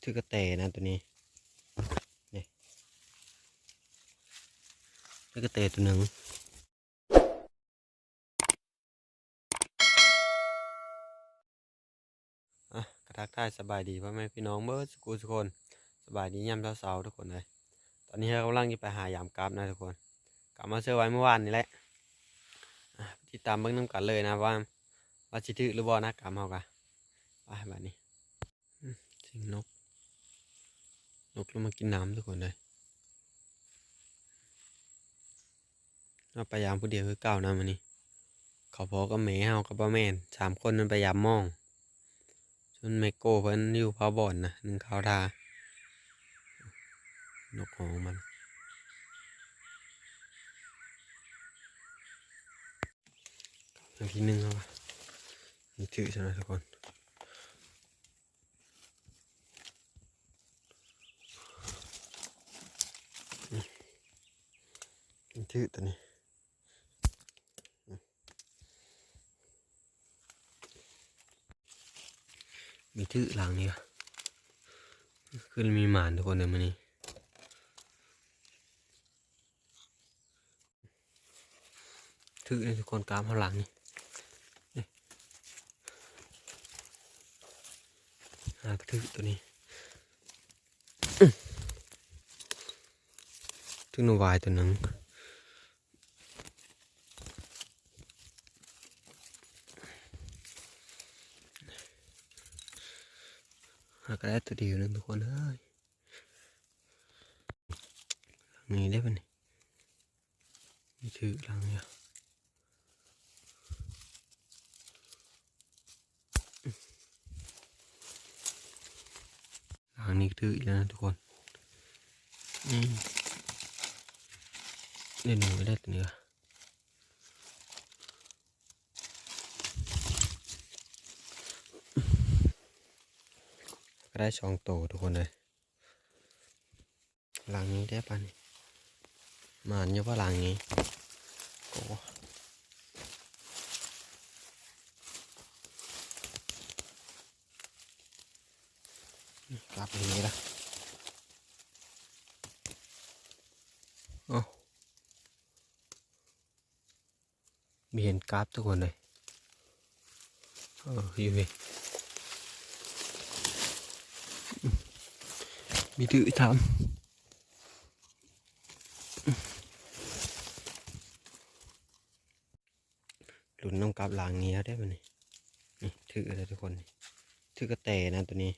ຖືກກະແຕນະໂຕນີ້ ນີ້ ຖືກກະແຕໂຕໜຶ່ງ. ອ່ະ ກະທັກທາຍສະບາຍດີພໍ່ແມ່ພີ່ນ້ອງເບິດສຸຂູສຸຄົນ. ສະບາຍດີຍາມເຊົ້າໆ ທຸກຄົນເອີຍ. ຕອນນີ້ເຮົາກຳລັງຈະໄປຫາຢາມກັບນະທຸກຄົນ. ກັບມາເຊີໄວ້ມື້ວານນີ້ແຫຼະ. ອ່ະ ຕິດຕາມເບິ່ງນຳກັນເລີຍນະວ່າ ວ່າຊິຖືກຫຼືບໍ່ນະ ກັບເຮົາກະ. ໄປບາດນີ້. ອືມ ສຽງນົກ ນົກລົງມາກິນນ້ຳທຸກຄົນເອີຍ. ເຮົາໄປຢາມຜູ້ດຽວຄືເກົ່ານະມື້ນີ້. ເຂົາພໍ່ກັບແມ່ເຮົາກໍບໍ່ແມ່ນ ສາມຄົນນັ້ນໄປຢາມໝອງ. ສ່ວນແມ່ໂກ້ເພິ່ນຢູ່ເຝົ້າບ່ອນນະ ໜຶ້ງເຂົ້າຖ້າ. ນົກຮ້ອງມັນ ຄັ້ງທີໜຶ່ງແລ້ວວ່າ ມັນຖືກຊັ້ນນະທຸກຄົນ. ອືມ ມັນຖືກໂຕນີ້ ມີຖືກຫຼັງນີ້ວະ. ຄືມີໝານທຸກຄົນເດີມື້ນີ້. ຖືກເລີຍທຸກຄົນ ກາບເຮົາຫຼັງນີ້ ນີ້ ຫາກະຖືກໂຕນີ້. ອື ຖືກໜູວາຍໂຕໜຶ່ງ. ຫາກະໄດ້ໂຕດຽວໜຶ່ງທຸກຄົນເອີຍ. ຫຼັງນີ້ເດ້ບັດນີ້ ມີຖືກຫຼັງນີ້ ຫຼັງນີ້ຖືກອີກແລ້ວນະທຸກຄົນ. ອືມ ເດ້ໜູໄດ້ໂຕນີ້ ກະໄດ້ສອງໂຕທຸກຄົນເອີຍ. ຫຼັງນີ້ເດ້ປານນີ້ ໝານຢູ່ບໍ່ຫຼັງນີ້. ໂອ້ ກັບອີກລະ. ເອົ້າ ມີເຫັນກາບທຸກຄົນເລີຍ. ເອີ ຢູ່ນີ້ ມີຖືກທຳ. ລຸ້ນນຳກັບຫຼັງນີ້ເອົາເດ້ບັດນີ້. ນີ້ ຖືກແລ້ວທຸກຄົນ ຖືກກະແຕນະໂຕນີ້.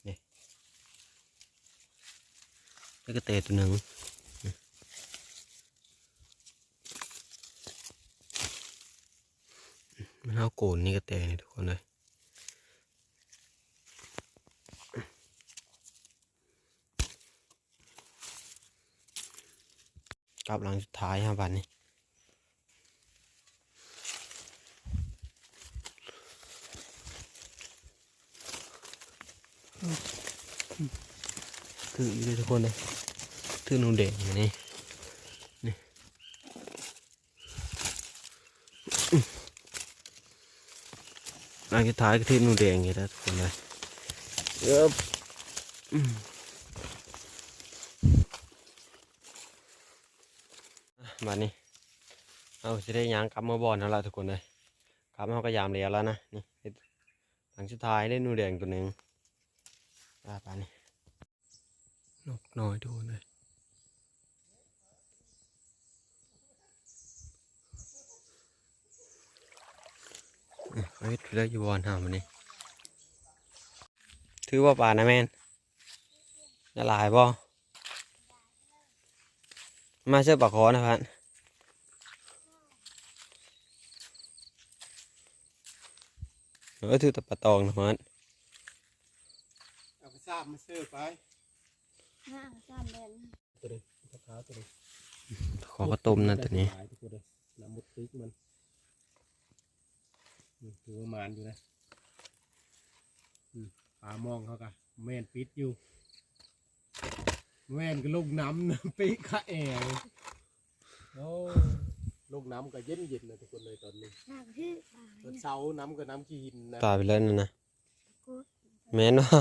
ນີ້ ໄດ້ກະແຕໂຕໜຶ່ງ. ມັນເອົາໂກນນີ້ກະແຕນີ້ທຸກຄົນເອີຍ. ກັບຫຼັງສຸດທ້າຍເຮົາບາດນີ້. ຖືກຢູ່ເດ້ທຸກຄົນເດ້ ຖືກໜູແດງນີ້ ນີ້ ຫຼັງສຸດທ້າຍກໍຖືກໜູແດງນີ້ແຫຼະທຸກຄົນເອີຍ. ເອີບ ອືມ ບາດນີ້ເຮົາຊິໄດ້ຍ່າງກັບເມືອບ່ອນເຮົາລະທຸກຄົນເອີຍ. ກັບເຮົາກໍຢາມແລ້ວລະນະ ນີ້ ເຮັດຫຼັງສຸດທ້າຍໄດ້ໜູແດງໂຕໜຶ່ງ. ອ່າ ບາດນີ້ ນົກນ້ອຍໂຕໜຶ່ງ. ອືມ ເຮັດໄດ້ຢູ່ບ່ອນເຮົາມື້ນີ້ ຖືກບໍ່ປານະແມ່ນ? ໄດ້ຫຼາຍບໍ່? ມາເສີບປາຄໍນະພັດ. ເອີ ຖືກແຕ່ປາຕອງນະພັດ. ເອົາກະຊາມມາເສີບໄປ. ມາເອົາກະຊາມແດງ. ໂຕນີ້ ປາຂາວໂຕນີ້ ຂໍກະຕົ້ມນະໂຕນີ້. ຫຼາຍທຸກຄົນເດີ ນ້ຳໝົດຕຶກມັນ. ອືມ ຖືວ່າໝານຢູ່ນະ. ອືມ ປາມອງເຮົາກະແມ່ນປິດຢູ່ ແມ່ນກະລົງນ້ຳ ເປະຄາແອວ. ໂອ້ ລົງນ້ຳກະເຢັນໆນະທຸກຄົນເອີຍຕອນນີ້. ນ້ຳຄື ຕອນເຊົ້ານ້ຳກະນ້ຳຂີ້ຫີນນະ. ຕາຍໄປແລ້ວນັ້ນນະ. ແມ່ນບໍ່?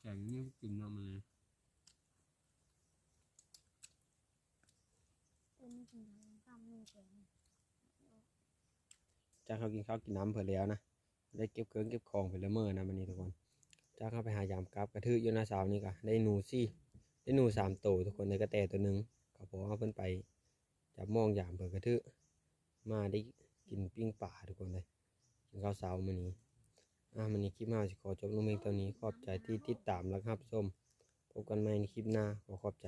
ແກງນີ້ກິນເນາະ ມື້ນີ້ ຈັກເຮົາກິນເຂົ້າກິນນ້ຳເພິ່ນແລ້ວນະ ໄດ້ເກັບເຄື່ອງເກັບຂອງເພິ່ນລະເມີນະ ມື້ນີ້ທຸກຄົນ. ຈັກເຮົາໄປຫາຢາມກັບກະຖືກຢູ່ນະ ເຊົ້ານີ້ກະໄດ້ໜູສີ່ ໄດ້ໜູສາມໂຕທຸກຄົນ ໄດ້ກະແຕໂຕໜຶ່ງ ກະພໍເອົາເພິ່ນໄປຈັບມອງຢາມເພິ່ນກະຖືກ. ມາໄດ້ກິນປີ້ງປາທຸກຄົນເອີຍ ກິນເຂົ້າເຊົ້າມື້ນີ້. ອາ ມື້ນີ້ຄລິບເຮົາຊິຂໍຈົບລົງພຽງເທົ່ານີ້. ຂອບໃຈທີ່ຕິດຕາມ ແລະ ຮັບຊົມ. ພົບກັນໃໝ່ໃນຄລິບໜ້າ. ຂໍຂອບໃຈ.